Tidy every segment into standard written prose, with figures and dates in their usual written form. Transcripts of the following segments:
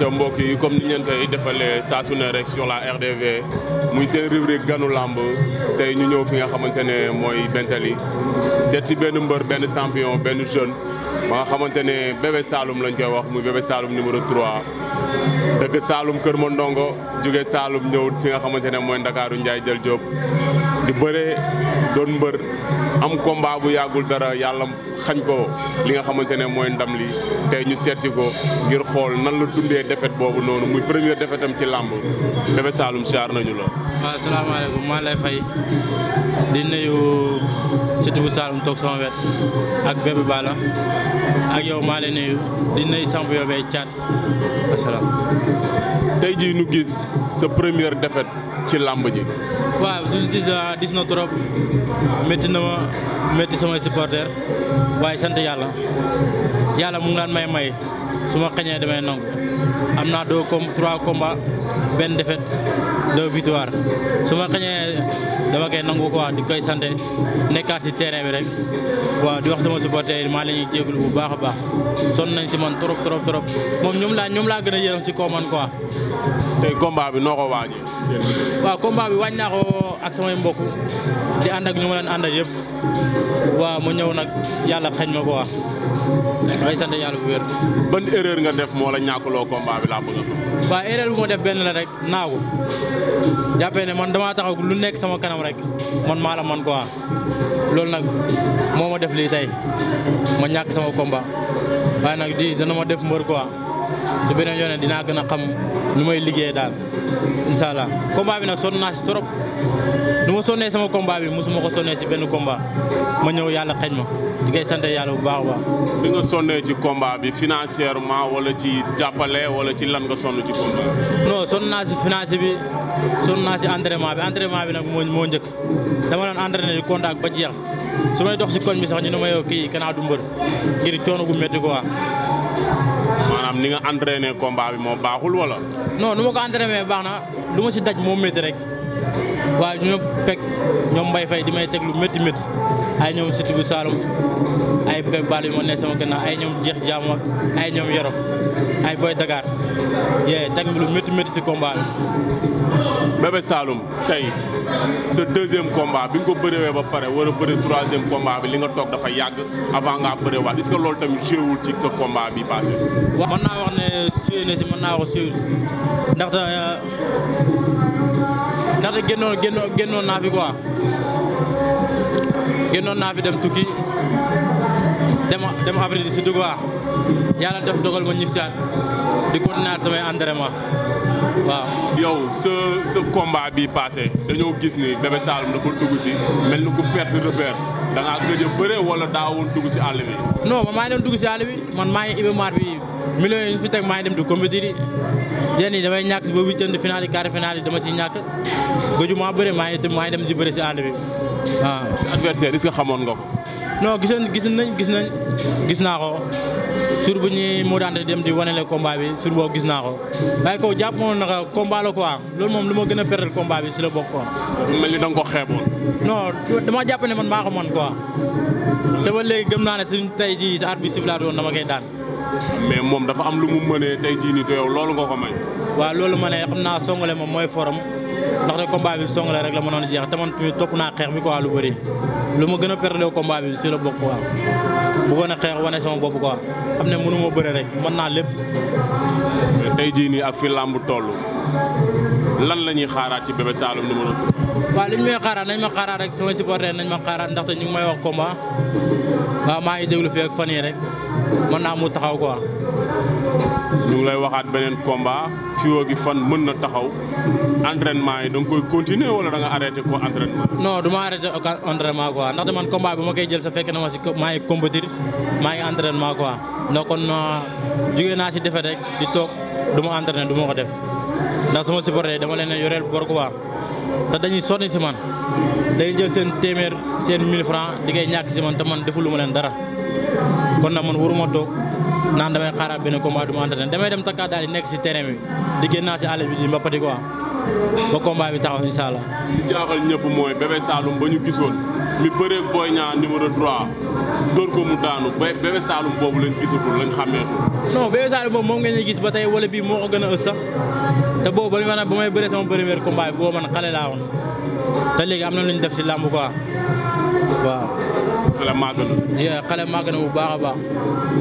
ayca mbokk yi comme ni ngeen koy defalee saa su ne rek sur la RDV muy seen rubrique ganu làmb tey ñu ñëw fi nga xamante ne mooy Bentali seet si benn mbër benn champion benn jeune ba nga xamante ne Bébé Saloum lañ koy wax muy Bébé Saloum numéro 3 dëkk Saloum Kër Mandongo jóge Saloum ñëw fi nga xamante ne mooy Ndakaaru Ndiaye Jël Diop di bëre doon mbër am combat bu yàggul dara yàlla xañ ko li nga xamante ne mooy ndam li tey ñu seet si ko ngir xool nan la dundee défaite boobu noonu muy première défaite am ci làmb Bébé Saloum siyaar nañu la. waaw asalaamaaleykum maa lay fay di nuyu Siteu bu Saloum toog sama wet ak Bébé Balla ak yow maa lay nuyu di nuyu samp yoo bay caat asalaam. tey jii nu gis sa première défaite ci làmb ji. waaw dis na trop métti na ma métti samay supporter waaye sant yàlla mu ngi daan may su ma xañee damay nangu am naa 3 combats benn défaite 2 victoires su ma xañee dama koy nangu quoi di koy sant nekkaat si terrain bi rek waaw di wax sama supporter yi maa la ñuy jégalu bu baax a baax sonn nañ si man trop moom ñoom laa gën a yërëm si kaw man quoi. tey combat bi noo ko waajee. waaw combat bi waaj naa ko ak samay mbokk di ànd ak ñu ma leen àndal yëpp waaw mu ñëw nag yàlla xañ ma ko wax waaye sant yàlla bu wér. ban erreur nga def moo la ñàkkuloo combat bi laa bëgg a xam. waaw erreur bu ma def benn la rek naagu jàppee ne man damaa taxaw lu nekk sama kanam rek man maa la man quoi loolu nag moo ma def lii tey ma ñàkk sama combat waaye nag dana ma def mbër quoi te beneen yoon dinaa gën a xam lu may liggéey daal incha allah combat bi nag sonn naa si trop nu ma sonnee sama combat bi mosuma ko sonnee si benn combat ma ñëw yàlla xañ ma di koy sant yàlla bu baax a baax. bi nga sonnee ci combat bi financièrement wala ci jàppale wala ci lan nga sonn ci combat bi. non sonn naa si finance bi sonn naa si entraînement bi nag moo njëkk dama doon entraîné di contact ba jeex su may dox si koñ bi sax ñu ne ma yow kii kanaa du mbër ngir coono gu métti quoi. maanaam ni nga entraîné combat bi moo baaxul wala. non nu ma ko entraîné baax na lu ma si daj moo métti rek waaye ñu pek ñoom Mbaye Faye di may teg lu métti ay ñoom Siteu bu Saloum ay Bébé Balla yu ma ne sama gannaaw ay ñoom jeex jaam ak ay ñoom Yoro ay Boy Dakar teg lu métti si combat bi. Bébé Saloum tey sa deuxième combat bi nga ko bëree ba pare war a bëri troisième combat bi li nga toog dafa yàgg avant ngaa bëree waat est-ce que loolu tamit joué wul ci sa combat bi passé. waaw mën naa wax ne joué na si mën naa wax joué ndaxte génnoon naa fi quoi génnoon naa fi dem tukki dem Afrique du Sud quoi yàlla def dogal ma ñibbi saat di continuer samay entraînement waaw. yow sa combat bi passé dañoo gis ni Bébé Saloum dafa dugg si mel ni ku perte repère da ngaa gëj a bëre wala daawoon dugg ci àll bi. non man maa ngi doon dugg si àll bi man maa ngi Iba Mar bi millions yi ñu fi teg maa ngi dem di compétir yi yéen ñi damay ñàkk si ba huitième de finale yi quart finale yi dama siy ñàkk gëju maa bëre maa ngi dem di bëre si àll bi waaw. sa adversaire est-ce que xamoon nga ko. non gis naa ko sur bu ñuy moo daan dem di wanele combat bi sur boobu gis naa ko waaye ko jàpp moom naka combat la quoi loolu moom lu ma gën a perdre combat bi si la bokk quoi. mel ni da nga ko xeeboon. non dama jàpp ne man maa ko mën quoi te ba léegi gëm naa ne suñ tey jii sa at bi siflaat woon dama koy daan. mais moom dafa am lu mu mënee tey jii nii te yow loolu nga ko may. waaw loolu ma ne xam naa songale moom mooy forum ndaxte combat bi songale rek la mënoon jeex te man tamit topp naa xeex bi quoi lu bëri lu ma gën a perdre combat bi si la bokk quoi bëggoon a xeex wane sama bopp quoi xam ne mënu ma bëre rek mën naa lépp. mais tey jii nii ak fi làmb toll lan la ñuy xaaraat ci Bébé Saloum numéro 3. waaw li ñu may xaaraat nañ ma xaaraat rek samay supporter nañ ma xaaraat ndaxte ñu ngi may wax combat waaw maa ngi déglu fii ak fan yii rek mën naa mu taxaw quoi. ñu ngi lay waxaat beneen combat fii gi fan mën na taxaw entraînement yi da nga koy continuer wala da nga arrêté ko entraînement. non du ma arrêté entraînement quoi ndaxte man combat bi ma koy jël sa fekk na ma si maa ngi compétir maa ngi entraînement quoi donc kon jugee naa si defet rek di toog du ma entraîné du ma ko def ndax sama supporter dama leen yoreel bor quoi te dañuy sonni si man dañuy jël seen téeméer seen 1000 francs di koy ñàkk si man te man defulu ma leen dara kon nag man waruma toog naan damay xaaraat benn combat du ma entraîné damay dem takkaat daal di nekk si terrain bi di génn naa si àll bi di mbappati quoi ba combat bi taxaw incha allah. li jaaxal ñëpp mooy Bébé Saloum ba ñu gisoon mi bëreeg Boy Niang numéro 3 dóor ko mu daanu Bébé Saloum boobu lañ gisatul lañ xàmmeetul. non Bébé Saloum boobu moom ngeen di gis ba tey wala bii moo ko gën a ës sax te boobu ba may bëree sama premier combat bi boobu man xale laa woon te léegi am na lu ñu def si làmb quoi waaw. xale màgg na. xale màgg na bu baax a baax.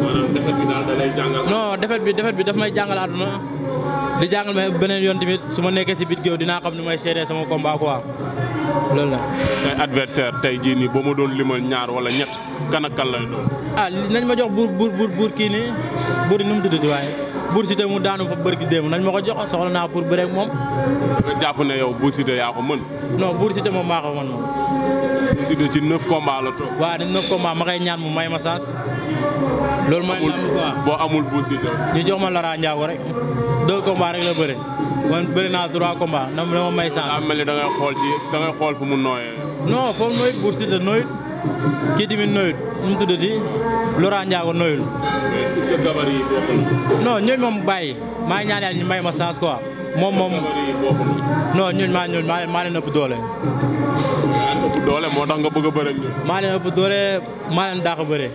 maanaam defet bi daal da lay jàngal. non defet bi daf may jàngal àdduna di jàngal ma beneen yoon tamit su ma nekkee si biir géew dinaa xam ni may seedee sama combat quoi loolu la. say adversaire tey jii nii ba ma doon limal ñaar wala ñett kan ak kan lay doon. nañ ma jox buur kii nii buur nu mu tuddati waaye buur Siteu mu daanu fa bërki démb nañ ma ko jox soxla naa pour bëre ak moom. nga jàpp ne yow Bou Siteu yaa ko mën. non buur Siteu moom maa ko mën moom. Bou Siteu ci 9 combats la toog. waaw 9 combats ma koy ñaan mu may ma chance. loolu mooy lamb quoi boo amul Bou Siteu. ñu jox ma Laurent Ndiago rek 2 combats rek la bëre man bëri naa 3 combats na ma may chance. daa mel ni da ngay xool fu mu nooyee. non foofu nooyut buur Siteu nooyut kii tamit nooyut nu mu tuddati Laurent Ndiago nooyul. est-ce que gabarit yi bokk na. non ñooñu moom bàyyi maa ngi ñaan yàlla ñu may ma chance quoi moom. gabarit yi bokk na. non ñooñu maa leen ëpp doole. maa leen ëpp doole moo tax nga bëgg a bëre ak ñoom. maa leen ëpp doole maa leen dàq bëre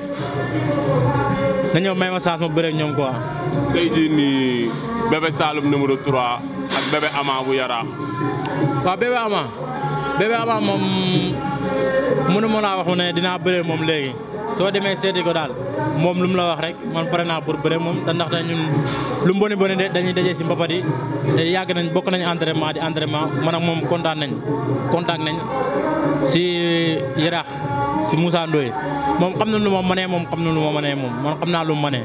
nañoo may ma chance ma bëre ak ñoom quoi. tey jii nii Bébé Saloum numéro 3 ak Bébé Ama bu Yaraax. waaw Bébé Ama moom mënu ma laa wax ne dinaa bëre moom léegi soo demee seeti ko daal moom lu mu la wax rek man pare naa pour bëre moom te ndaxte ñun lu mu boni dañuy daje si mbapat yi te yàgg nañ bokk nañ entraînement di entraînement man ak moom kontaan nañ contact nañ si Yaraax si Moussa Ndoye moom xam na lu ma mënee moom xam na lu ma mënee moom man xam naa lu ma mënee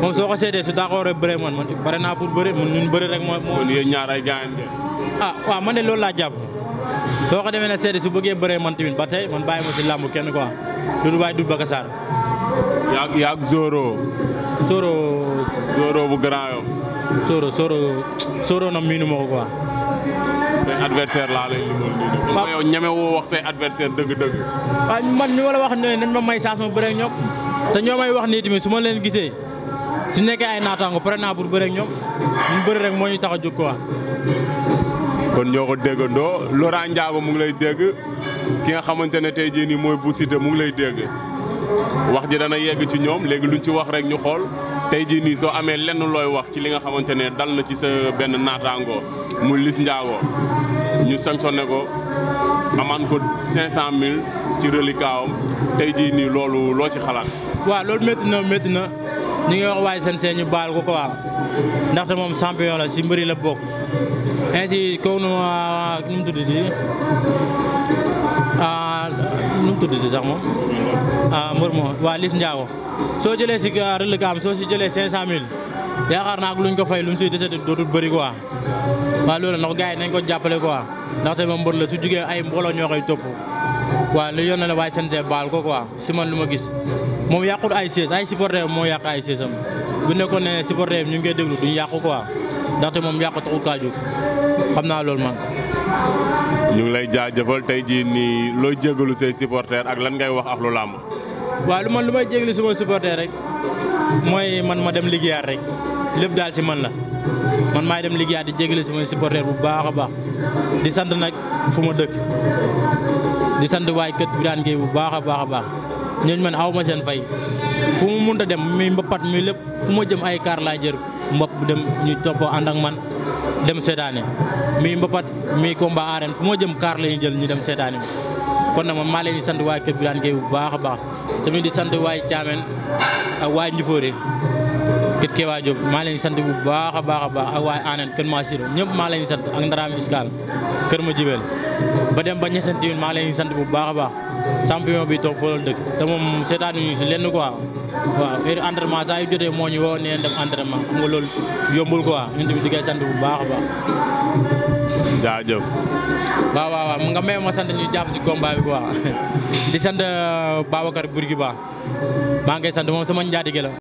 moom soo ko seetee su daa ko war a bëre man pare naa pour bëre man ñun bëre rek moo. kon yéen ñaar ay gaañ ngeen. waaw man de loolu laa jàpp soo ko demee ne seeti su bëggee bëree man tamit ba tey man bàyyi ma si làmb kenn quoi loolu waaye du Bakassar. yaag Zoro. Zoro bu Grand Yoff. Zoro na miinu ma ko quoi. say adversaire laa lay limal nii. waaw yow ñeme woo wax say adversaire dëgg-dëgg. waaw man ñu la wax ne nañ ma may saas ma bëre ak ñoom te ñoo may wax nii tamit su ma leen gisee su nekkee ay naataango pare naa pour bëre ak ñoom ñun bëre rek moo ñu tax a jóg quoi. kon ñoo ko déggandoo Laurent Ndiago mu ngi lay dégg ki nga xamante ne tey jii nii mooy Bou Siteu mu ngi lay dégg wax ji dana yegg ci ñoom léegi luñ ci wax rek ñu xool tey jii nii soo amee lenn looy wax ci li nga xamante ne dal na ci sa benn naataango muy Liss Ndiago ñu sanctionné ko amaan ko 500000 ci reliquat am tey jii nii loolu loo ci xalaat. waaw loolu métti na ñu ngi wax waaye seen ñu baal ko quoi ndaxte moom champion la si mbëri la bokk. ainsi kaw nu mu tuddati sax moom mbër moom waa Liss Ndiago soo jëlee si reliquat am soo si jëlee 500000 yaakaar naa ak luñ ko fay lu mu siy desati dootul bëri quoi waaw loolu nag gars yi nañ ko jàppale quoi ndaxte moom mbër la su jugee ay mbooloo ñoo koy topp waaw li yoon na la waaye seen baal ko quoi si man lu ma gis moom yàqut ay siège ay supporter moo yàq ay siège am bu nekkoon ne supporter ñu ngi koy déglu duñu yàqu quoi ndaxte moom yàqu taxul kaa jóg xam naa loolu man. ñu ngi lay jaajëfal tey jii nii looy jégalu say supporter ak lan ngay wax ak lu làmb. waaw lu may jégalu suma supporter rek mooy man ma dem liggéeyaat rek lépp daal si man la man maay dem liggéeyaat di jégalu suma supporter bu baax a baax di sant nag fu ma dëkk di sant waay kët Birane Gueye bu baax a baax ñooñu man aw ma seen fay fu mu mënta dem mi mbapat mi lépp fu ma jëm ay kaar laa jër mbap dem ñu toppoo ànd ak man dem seetaane mi mbapat mi combat arène fu ma jëm kaar la ñu jël ñu dem seetaane kon nag man maa leen di sant waay kër Birane Gueye bu baax a baax tamit di sant waay Thiamène ak waay Ndiouforé kër Kéwa Diop maa leen di sant bu baax a baax ak waay Anane kër Massiro ñëpp maa leen di sant ak Ndaram Iskal kër ma jibel ba dem ba ñeseen tamit maa leen di sant bu baax a baax champion bi toog foo dëkk te moom seetaan ñu si lenn quoi waaw heure entraînement saa yu jotee moo ñu woo nee dem entraînement xam nga loolu yombul quoi ñun tamit di koy sant bu baax a baax. jaajëf. waaw nga may ma sant ñu jàpp si combat bi quoi di sant Babacar Bourguiba maa ngi koy sant moom sama njaatige la.